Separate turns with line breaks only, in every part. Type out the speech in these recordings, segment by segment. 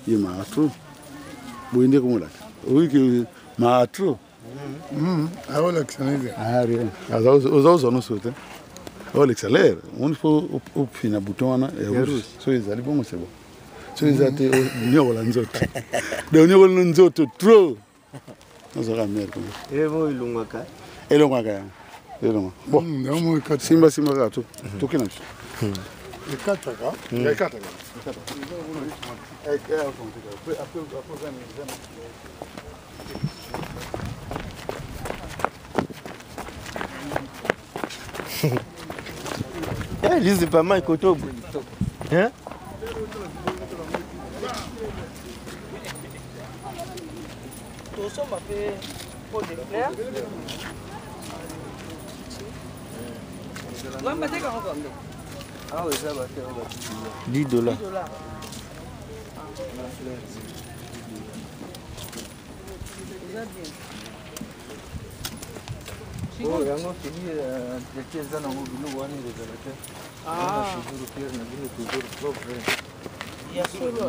Ye maa trop. Boye nde komolaka. Oyi ke maa trop.
Aolakisa nini?
Ah rien. Aza oza ozwa nyonso te. Aolekisa l'air. Omoni fo ofina bouton wana ya rouge. Soki ezali bongo c'est bon. Soki eza te onyokola nzoto. Donc onyokola nzoto trop. Nazalaka mare kombo.
Ebo elongwaka.
Elongwaka yango. Elongwa. Bon. Simba simba kaka to. Toke na biso.
Ekataka.
Ekataka.
Eh, lizipa mai kotobo. Hein?
Tosomba mpe pot de fleur. Wamba teka ngo combien?
Awa eza bato oyo batiki
10 dollars.
10 dollars. Eza bien.
Oh, yango soki entretien eza nango biloko wana ekozala te.
Ah.
Toujours pierre na bino toujours propre.
Ya solo.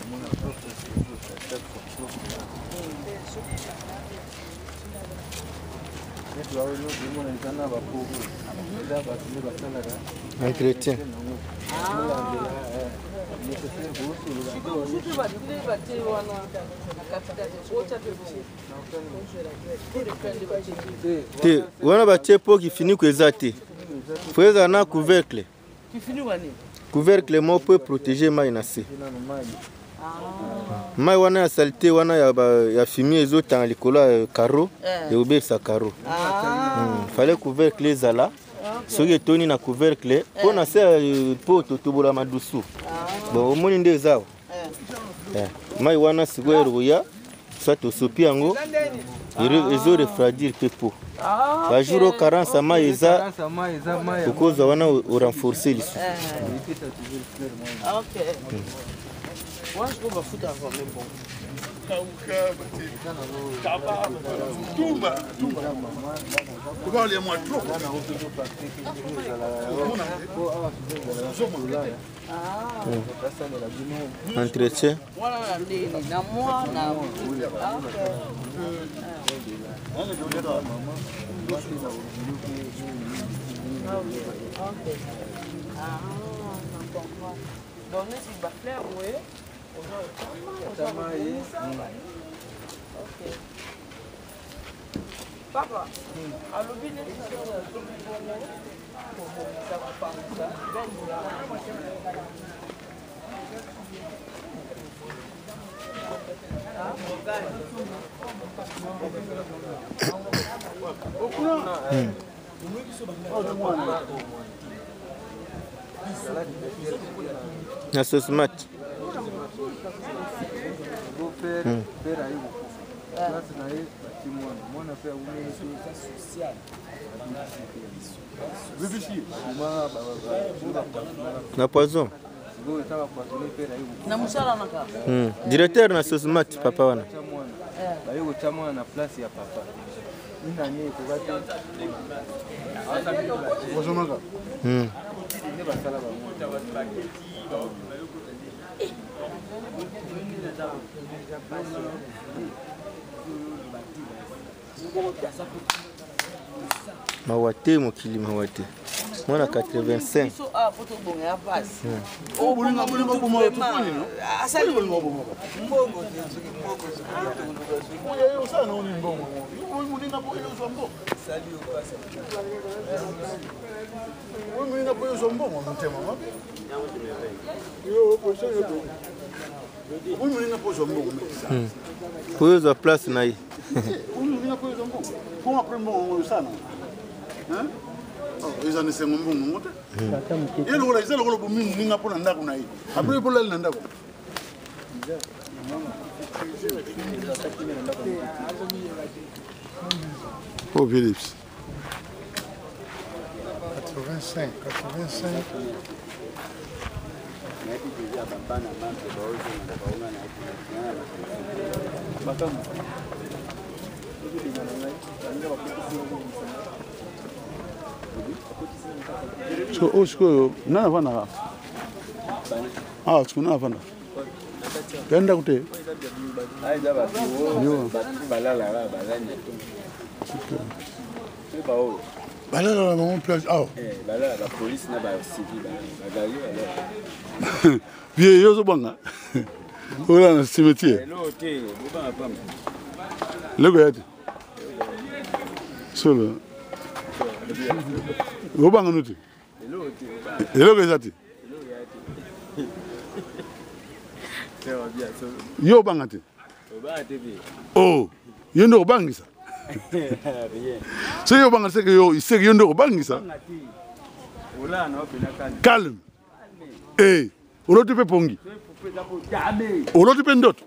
Omona propre toujours à chaque fois propre. Neti baoyo omona eza na bapogo eza bato nde basalaka
Entretien.
nécessaire kosolola
Soki batie wana na katikati, otya mpe bongo. Pot de fleur nde batie.
Te, wana batie po kifiniko eza te. Fo ezala na couvercle.
Kifini wani?
Couvercle moko po eprotege mai na se. Mai wana ya salite wana ya, ba, ya fumier ezotanga likolo ya carreau
Eh.
ekobebisa carreau.
Ah.
Fallait couvercle ezala soki etoni na couvercle mpo na se ya po totobola madusu. Bon omoni nde eza awa.
Eh.
Eh, mai wana sikoyo ekoya soit tosopi yango ezo refroidir mpe po
Ah,
bajour oyo carence ya mai eza
mai eza mai
okozwa wana orenforce lisusu.
epesa toujours fleur mai.
Ah, ok. Wana sikoyo bafuta vraiment bon.
Tumba, tumba. Kobalia mwa trop.
Entretien.
Wana na ndeni na mwa na Ah, ok. Ok. Ah, na comprends. Donc neti ba fleur boye oza otama. Ok. Papa, alobi neti soki azomi bongo kobongisa kopangusa 20 dollars.
Na sosmat.
Pere aye kokufa place na ye bati mwana mwana mpe awumeli
Na poison.
sikoyo eza bapoisonne pere aye kokufa
Na mosala na kaka.
Directeur na sosmat papa wana.
kotya mwana baye kotya mwana na place ya papa inani ekoka te
Ozomaka.
nde basala bango.
Mawa te mokili mawa te. Mwana 85.
Biso awa po tobonga ya pasi.
Oh, bolinga bolinga boma tofani no.
Asali
Bolinga boma.
Mbongo te soki mbongo soki tokoluka soki
Oya yo osala na oni mbongo. Oyo moninga po yo ozwa mbongo.
esali yo pasi.
Oyo moninga po yo ozwa mbongo motema mabe. Yo position yo. Oyo moninga po ozwa mbongo.
Po oyo ozwa place na ye.
Oyo moninga po ozwa mbongo. Bongo après mbongo ngo osala. Hein? Oh, eza na esengo mbongo ngo te. Ye lokola eza lokola bomi moninga mpo na ndako na ye. Après mpo lali na ndako. Oh, Philips.
85, 85.
So, oyo sikoyo nani avandaka? Ah, sikuna avanda. Ya ndako te.
Balala na bango place awa.
Vie yo ozobanga. Ola na cimetière. Leko ya te. Solo. Obanga no te. Eloko eza te. Yo obanga te. Oh, yo nde obangisa. Soki obanga seke yo seke yo nde obangisa. Calme. Eh, oloti mpe pongi. Oloti mpe ndoto.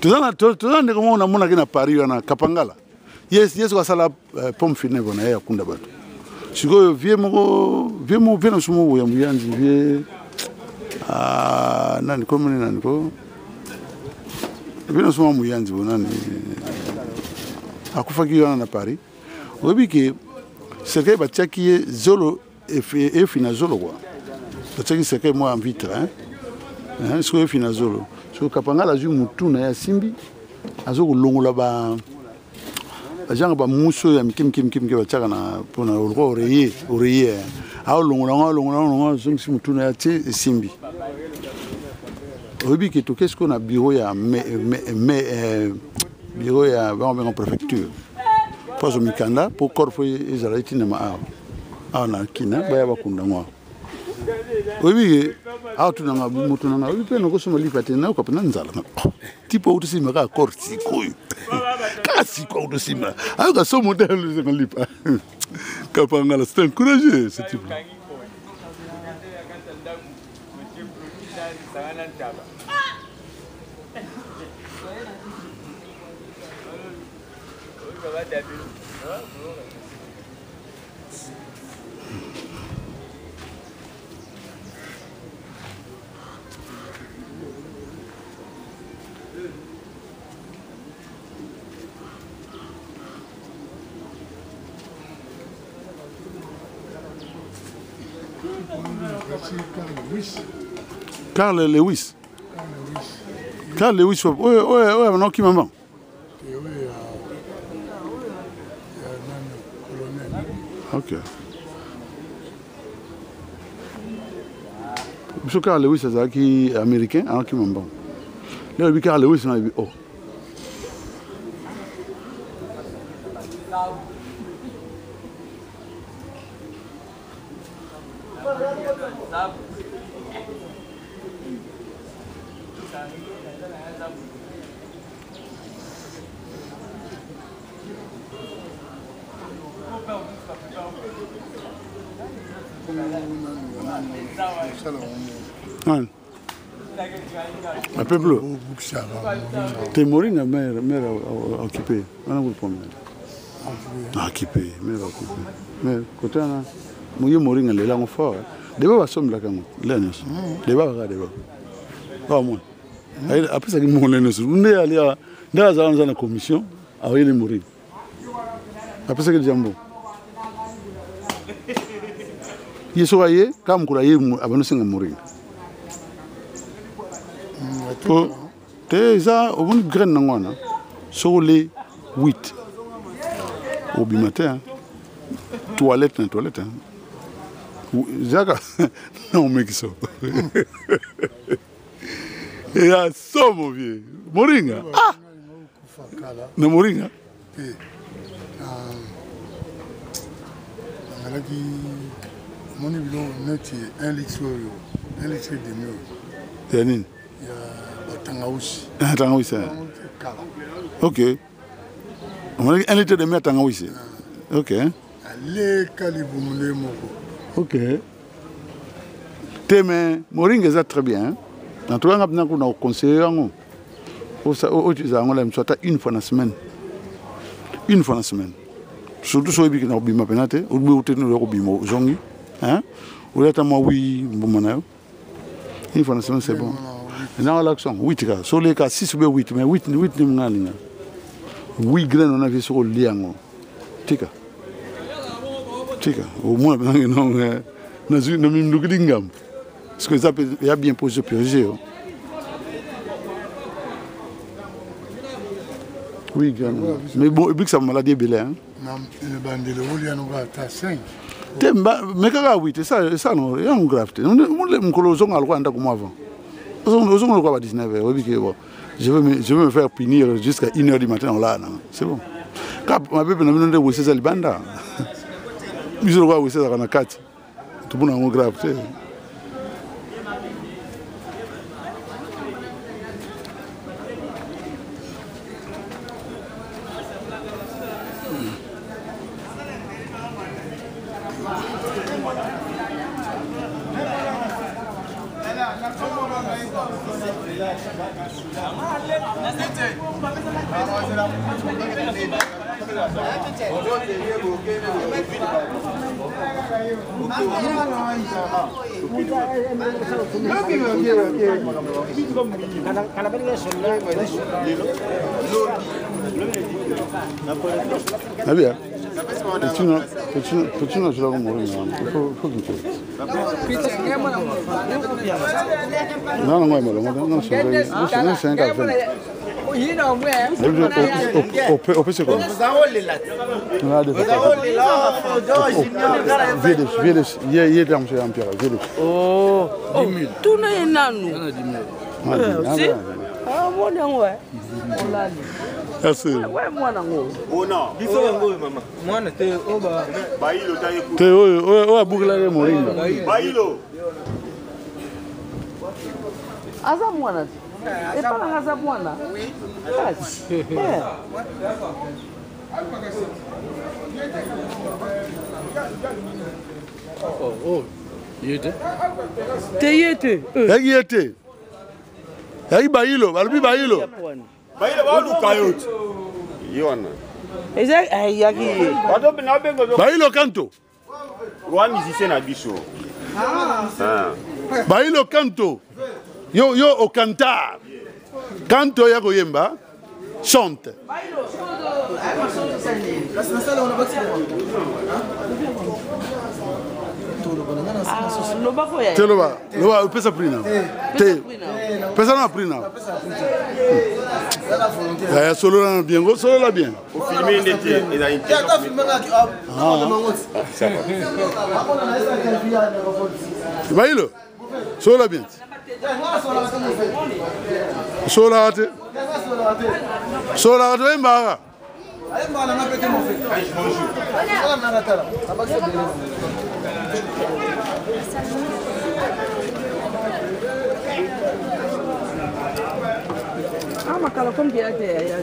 Toza ndeko moko namonaki na Paris wana Kapangala. Yes, yes asala euh, pomme funèbre na ye akunda bato. Sikoyo vie moko vie moko vie na biso moko ya muyanzi vie ah, nani komoni nani ko vie na biso moko muyanzi bo nani akufaki wana na Paris. Oyebi ke cercueil batiaki ye zolo efina zolo kua batiaki cercueil moko en vitre hein? Hein? Sikoyo efina zolo sikoyo Kapangala azwi motu na ye asimbi azo kolongola ba bajanga bamusu oyo ya mike mike mike mike batiaka na mpona olokwa oreiller oreiller aolongola yango alongola yango azongisi motu na ye atie esimbi. Oyebi ke toke sikoyo na bureau ya me, me, me, eh, bureau ya bango benga préfecture mpo azwa mikanda mpo corps fo ezala etindama awa awa na kina baya bakunda ngo awa. Oyebi ke awa tunanga moto nanga oyebi mpe nakosomba lipa te nayoka mpenza nzala na tipo autosimba kaka corps sikoyo kaka sikoyo autosimba ayoka somo te alosanga lipa. Kapangala c'est un courageux ce type. Carl Lewis. Carl Lewis, oyo oyo oyo abandaki mama. Ok. Biso Carl Lewis azalaki américain, azalaki mamba. Lelo bi Carl Lewis na bi oh. Un peu bleu. T'es Moringa, mère, mère occupée. On a problème. Occupé, mère occupée. Mais côté là, moi Moringa les langues fort. Débat va somme la kango, là nyonso. Débat va débat. Pas moi. Après ça qui mon nyonso. Nde ali nde azala na commission, aweli Moringa. Après ça que jambo. Ye soki aye kaka mokolo aye abandi osenga Moringa. Po te eza omoni graine nango wana soki ole 8 obima te toilette na toilette zaka na omekiso eza somo vie Moringa. Ah na Moringa
nazalaki omoni biloko neti 1 litre oyo 1 litre et demi oyo
ya nini
ya batangawisi.
Tangawisi
kala.
Ok, omonaki 1 litre et demi ya tangawisi. Ok,
aleka libumu nde moko.
Ok te, mais moringa eza très bien. En tout cas nga mpena kuna koconseille yango outilisaka yango la miso ata une fois na semaine, une fois na semaine, surtout soki oyebiki na kobima mpena te, obi te oya kobima ozongi olia ata mwa wi mbuma na yo une fois na semaine, c'est bon. Na olakisa yango 8 kaka, so oleka 6 ou bien 8, mais 8 8 nde nga alinga 8 graine wana vie. Soki olia yango tika tika omona mpenza nge non. Namindukili ngambo parce que eza ya bien mpo ozo purge yo. Oui, mais bon, ebikisa maladie ebele hein.
Na ebandeli olia noko ata 5
te, mais kaka 8 esano yango grave te. Mokolo ozonga lokola ndako mwa avant, ozonga lokola ba 19 heures, oyebi ke bon, je vais me faire punir jusqu'à 1 heure du matin, olala nanga, c'est bon. Ka mabepe na bino nde wese eza libanda, biso lokola wese ezalaka na kati, tomona yango grave te. Nabia, petit na jula ko mori na, il faut qu'il te. Non, non, non, non, non, non, non, c'est un café. Opesi quoi? Ye tamuso ya mpiaka.
Tuna ye nanu amoni yango olali mwana ngo.
Biso yango oyo mama mwana te oyo.
Te, oyo oyo abukelaki moringa.
Aza mwana te, epalanga aza mwana kasi. Te, ye te.
Yaki ye te, yaki bayilo, balobi bayilo.
Bayilo baluka yo ti ye wana.
Eza yaki ye.
Bayilo kanto.
Roi musicien na biso.
Bayilo kanto, yo yo okantar kanto ya koyemba, chante. Te, loba, loba, opesa prix na te, pesa na prix na ya solola na bien, solola bien.
Ofilme nde te, ezali.
Bayilo, solola bien, sololaka te, sololaka te, oyembaka.
Makala comme ya te ya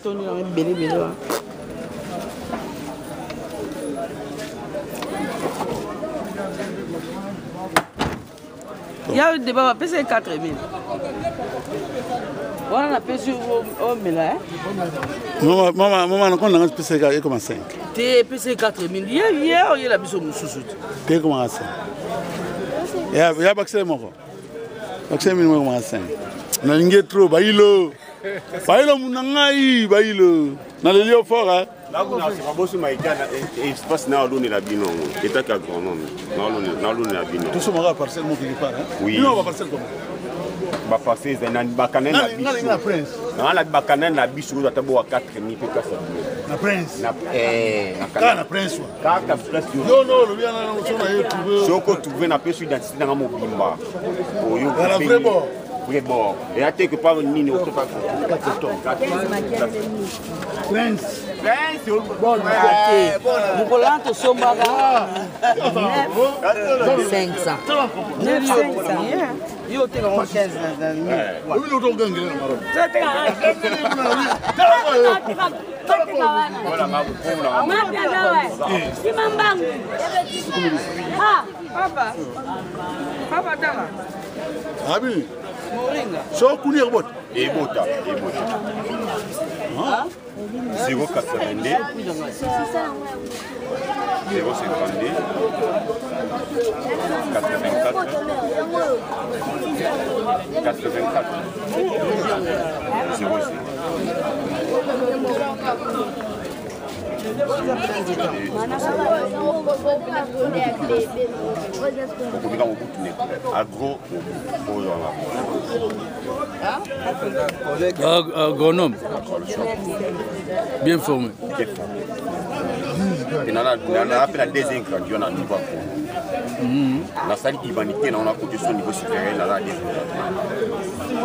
toni yango ebele ebele wana. Ya deba bapesa ye 4000 wana, napesi omela.
Mama, mama, nakona nanga pesa ekoma 5.
Te, epesa ye 4000, ye ye oyela biso mosusu te.
Te, ekomaka 5 ya bakisele moko, bakisele mini moko, ekomaka 5. Nalingi ye trop, bayilo, bayilo na ngai, bayilo, naleli yo fort.
Bosoma espace na alonela bino yango etaki agronome, nalonela bino.
Tosomaka parcelle moko quelque part.
Oui.
Bino baparcelle comment?
Baparcelle ezali na bakanani na biso, nanga bakanani na biso oyo ata bowa 4000 mpe kasa bino.
Na prince?
Kaka
na prince.
Kaka place.
Yo no olobi yana so na ye trouve.
Soko trouve, napesi identité nanga mobimba oyo.
Vrai bord.
Vrai bord eya te ke pa nini.
Prince.
Mokolo wana tosombaka 500, yo otekango 15.
Obi otogangela na Maroc.
Papa, papa, tala.
Abi.
Moringa.
So kuni ekobota.
Ebota, ebota. 082 052 84 84 00. Okomika Mobutu ne agro Mobutu oyo wana.
Agronome. Bien formé.
Bien formé. Nana mpe na deuxième graduat na niveau ya Congo. Nasali humanité na wana kote so niveau supérieur naza na deuxième graduat.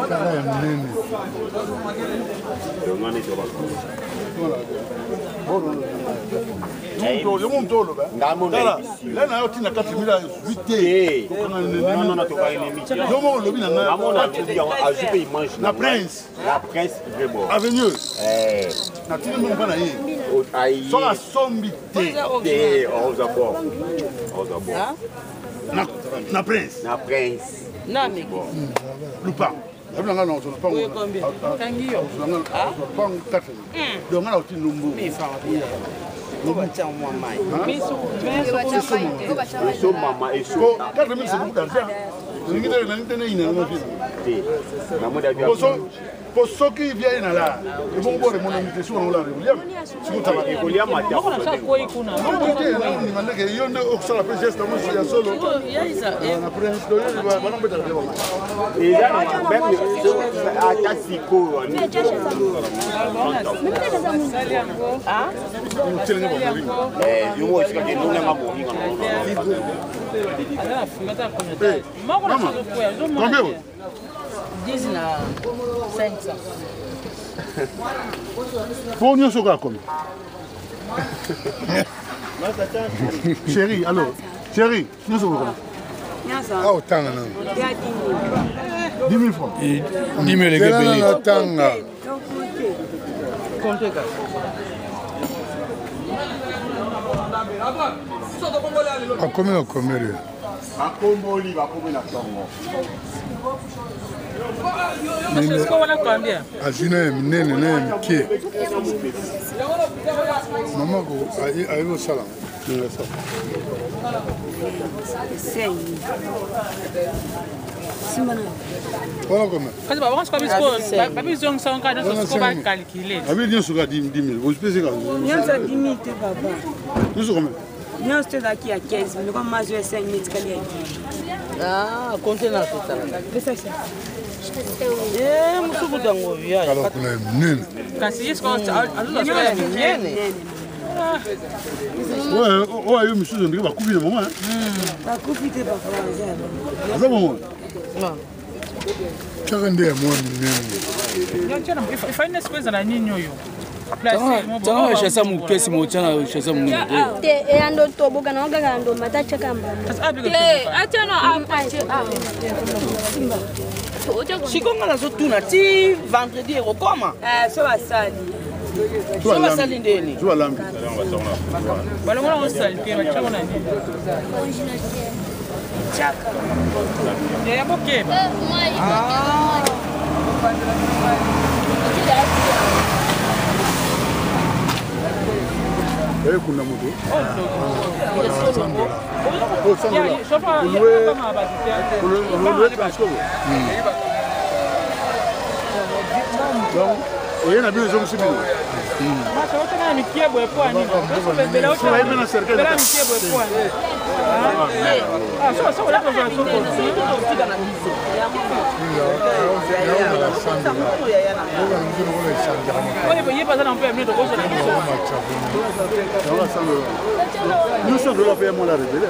Kaka ya monene.
Donc wana eza ba
Yo moto oloba la na yo ntina 4000 azwi te yo moko olobi na ngai na prince avenue natindi mbongo mpa na ye soki asombi te na prince lupango nabi na ngai nazwa lupango lupango 4 donc ngai nakotinda mbongo.
Eso mama eso.
4000, c'est beaucoup d'argent. Nalingi te, nalingi te neyina yango fina po soki via ye na la ebongo bore monangi te soki nango la rekoliama.
Ekoliama te.
Ndima ndeke yo nde okosala mpe geste yango ya solo na prince banobetaka te bango.
Eza na même ata sikoyo.
Otielenge bamoringa.
Yo moko esika ke ndonanga moringa.
Mama, combien?
10 na 500.
Po nyonso kaka combien? Chéri, alors chéri, nyonso kaka?
Awa otanga nano.
10 000 francs.
10 000 ekebele.
Natanga. Akomi na komere.
Bakomboli, bakomi na ntongo.
Azwi na ya minene na ya mike. Mama ayebi kosala. Wana kome.
Kasi babongo babizongisa ngo kaka nyonso siko bacalcule.
Abi nyonso kaka 10 000 ozipesi kaka.
Nyonso 10 000 te, papa.
Nyonso combien?
Nyonso te, ezalaki ya 15 000, comme mazwi ya 5 000, tikali ya 10.
Ah, konte na totala. Mosuku tango.
Kala kuna ya minene.
Kasi ye siko azozwa ya minene.
Oyo ayo misusu ndenge bakufi na mama.
Bakufi te, papa.
Aza bongo.
Kaka nde ya mwa minene.
Ifai nde siko ezala nini oyo?
Tanga chasa mokesi motya na chasa monene te.
Te, eyando toboka nango kaka ya ndomba ta tyaka mbamba.
Te, atiana. Siko nga nazotuna ti vendredi ekokoma.
So basali.
So basali ndeni?
Zuwa lambi.
Balongola ngo saleté, batiango na nini? Ya bokeba.
Ekunda moto. Olue transport, donc oye na bino, ezongisi bino.
Otana mikie boye po anini? Bela mikie boye po anini? So ola kozwa soko.
Totika na biso.
Oyo ye baza na mpe ya mine, tokozwa na biso.
Nyonso dola mpe ya mwana rebele.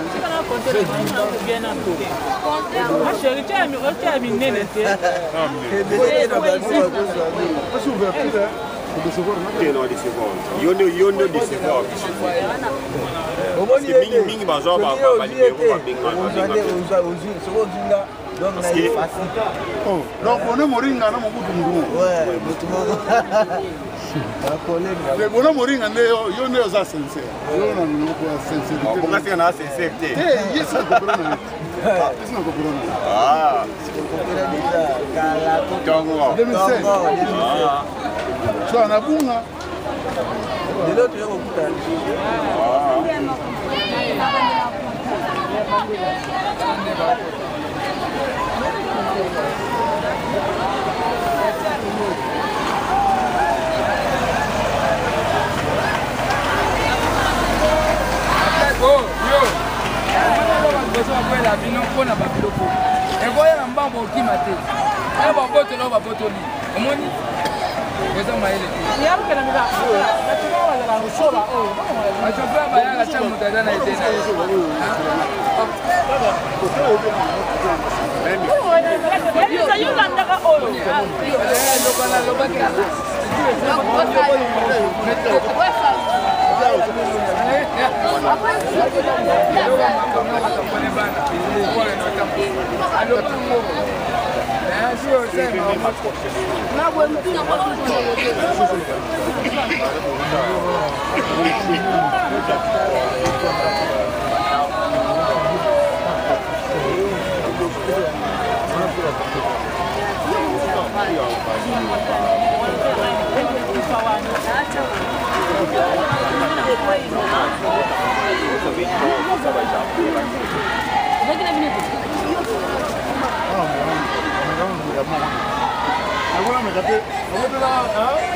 Ma chérie, otia ya minene te.
Kasi ouverture kodécevoir.
Te, na décevoir yo nde, yo nde décevoir biso, parce que mingi mingi bazwa banuméro, babenga.
Donc na ye facile.
Donc one moringa na Mobutu mutu
moko.
Bona moringa nde yo nde oza sincère, yo na monoko ya sincérité.
Bonga sika na sincère te.
Te, ye si na kopera na ye, esi na kopera na ye.
Ntongo.
2005 so anabunga.
Lelo toye kokutana lisusu.
liboso bakwela bino mpo na babiloko ekoya na mbango okima te na babotoli oyo babotoli omoni eza mayele te bachauffeur bayaka tia moto aza na ete na ye.
Nakolameka te nakotela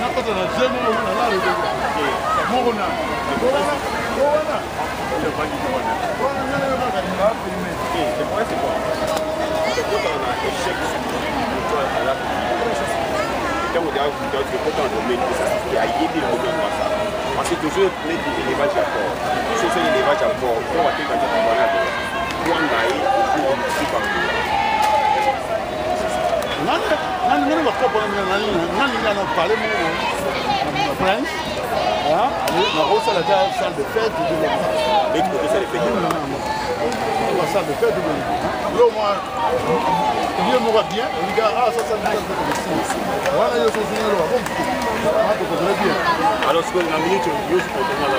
nakota na je moko na lalo moko na wana
Ntango ekota na domaine ayebi domaine wasa parce que toujours neti élevage ya port soso élevage ya port po batekaka wana kwanga ye
nani nani bakopo nani nga na pale moko prince nakosala ta salle de fête salle de fête yo mwa lieu moko bien olinga ah ça salle de fête wana yo sosi naloba bon tokozala bien.
Alors sikoyo na minute yo sikotonga la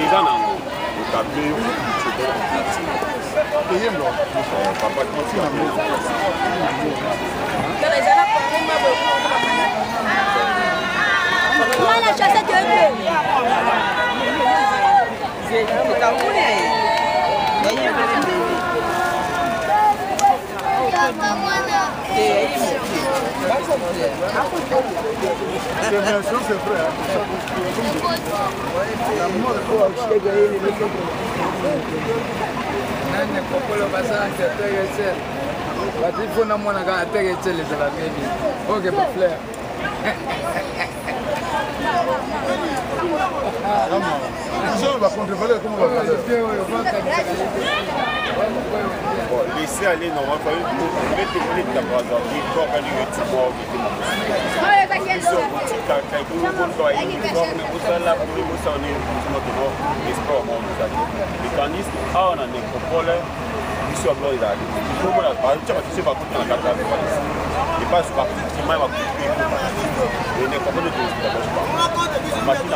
eza nango okabe
Mwana chasse te
C'est bien sûr, c'est vrai. La mort.
Nani kokolo basala atekesel bato ifo namona kaka atekesel ezala mingi oke bafleur.
Bon, laissez aller normalement, mettez ta Brazzaville, toi, quand tu es mort, mécanisme awa na nécropole biso ya biloko ezalaki omona batya bakisi bakuta na kati ya valise epaso bakima ya bakutu ekoma e nécropole machine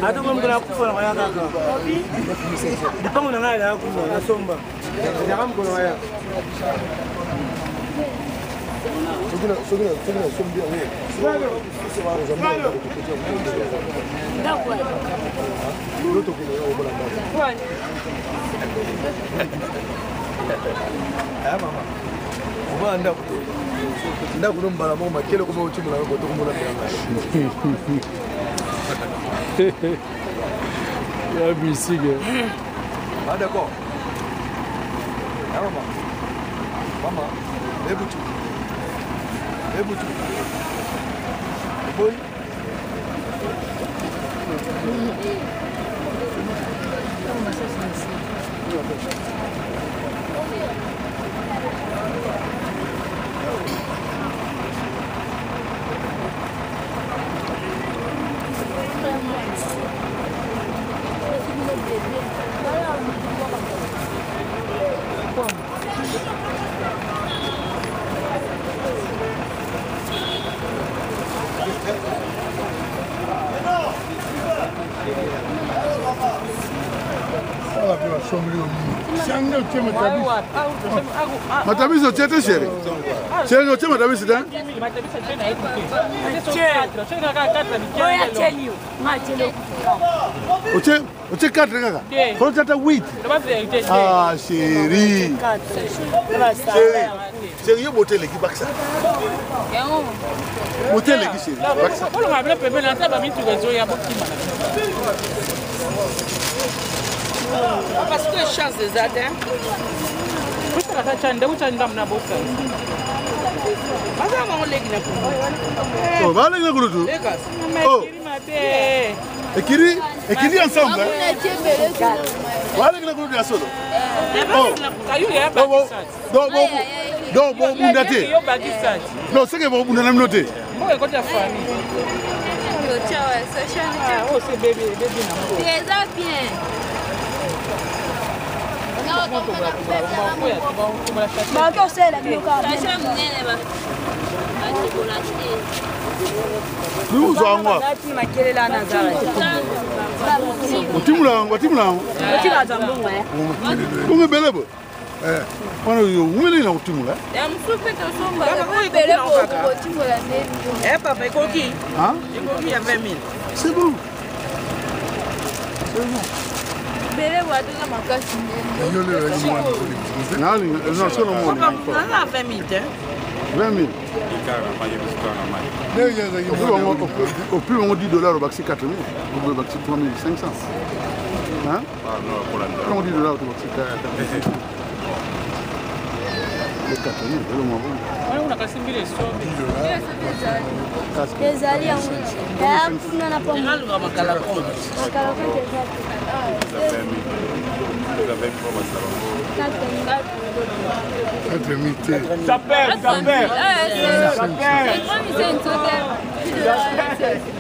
Atoko mokolo akufa na koya kaka lipango na ngai elaya kuna nasomba ezalaka mokolo koya.
Soki nasombi yango
Omona ndako te, ndako no mbala moko makele koma otimbola yango kotokomona bilanga.
Ya bisike.
Ah d'accord. Ah mama. Mama, ebutu. Ebutu. Boy.
Nasombeli yo mingi. Sange otie matabisi.
Matabisi otie te chéri. Chéri otie matabisi te. Otie otie 4 kaka. Faut ata 8. Ah chéri. Chéri. Chéri yo beauté eleki bakisa. Beauté eleki chéri. Bakisa.
Bolonga bino pembeni ata bamituka ezoya bokima.
Parce que chance eza te.
Bosala ata tya ndeko tya ndambo na bosala.
Baza bango leki na
Oh, baleki na kulutu. Oh. Ekiri, ekiri ensemble. Baleki na kulutu ya solo. Oh. Donc, donc, bobunda te. Non, seke bobunda na bino te.
Mboka ekoti ya famille.
Eza bien.
Bakoki kosalela bino kaka.
Biuzwa yango otimula yango otimula yango bongo ebele boye wana oyo umeli na kotimula
Papa ekoki ekoki ya 20 000.
C'est bon, c'est bon.
Ebele boye makasi.
Naza 20 000 te.
20 000. Au plus bango 10 $ obakisi 4 000, obakisi 3 500. Hein? Bango 10 $ tobakisi 4 000 elongo bongo.
Ezali yango ya kuna na pombe.
Aluka makala compte.
Makala compte eza te.
4 000 te.
Ça perd, ça perd. Ça perd.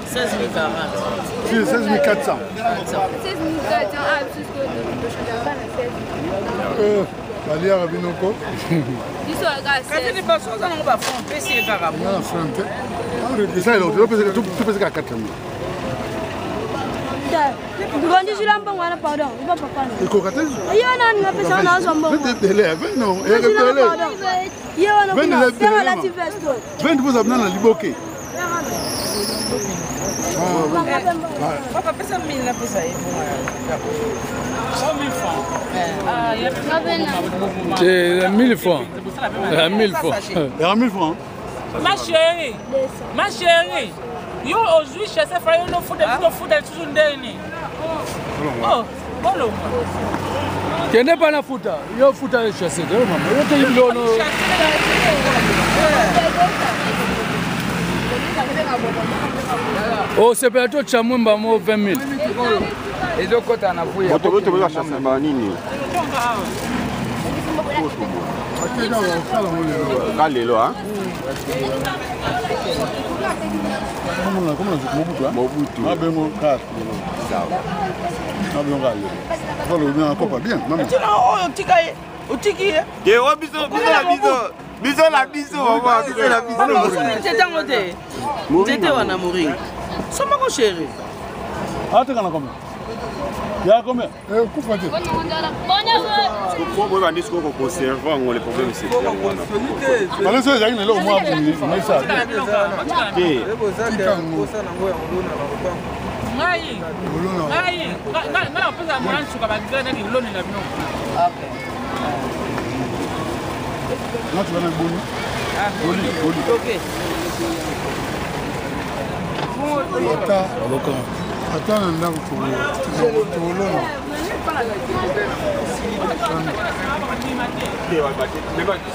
16 040.
16 400.
Baliaka bino ko.
Kasi liboso oza nango bafond, pesi ye kaka.
Nga na franc te.
Eza eloko topesaka 4 000.
Ngondizwila mbongo wana, pardon, iba papa.
Ekoka te.
Ye wana napesa wana, azwa mbongo.
Ebele non, ebele.
Ye wana kuna fere alati veste oyo.
20 mpoza bina na liboke.
Papa, pesa 1000, napesa ye.
C'est 1000 francs. 1000 francs.
Ya 1000 francs.
Ma chérie, ma chérie, yo ozwi chasse fra yo nofuta biso, tofuta lisusu ndeni? Oh, bolongwa.
Kende pa na futa. Yo futa chasse te mama. Yo te bilono. Osepela to tya mwemba mo 20 000.
Ezokɔta na vuya.
Moto boto boza chasse banini? Ka lelo a.
Mobutu.
Mobutu.
Nabengo kaka lelo. Nabengo kaka lelo. Olobi na kopa bien mama.
Tina oyo tika ye, otiki ye.
Te o biso, biso na biso. Biso na biso mama, biso na biso.
Papa, osombi nzete yango te? Nzete wana moringa somako, chéri.
Ateka na combien? Ya combien?
Kufa te.
Faut boyeba nde sikoyo koconserve yango, le problème c'est yango wana.
Baleso ezalaki na eloko mwa mesa.
Te.
Ngai napesa mwana nsuka bagrene lilonela bino.
Nati bana boni boli boli.
Ata na ndako tokolona.
Te,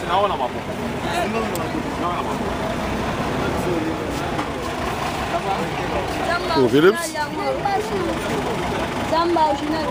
naona maboko. Naona maboko.
Oh, Philips.
Zamba original.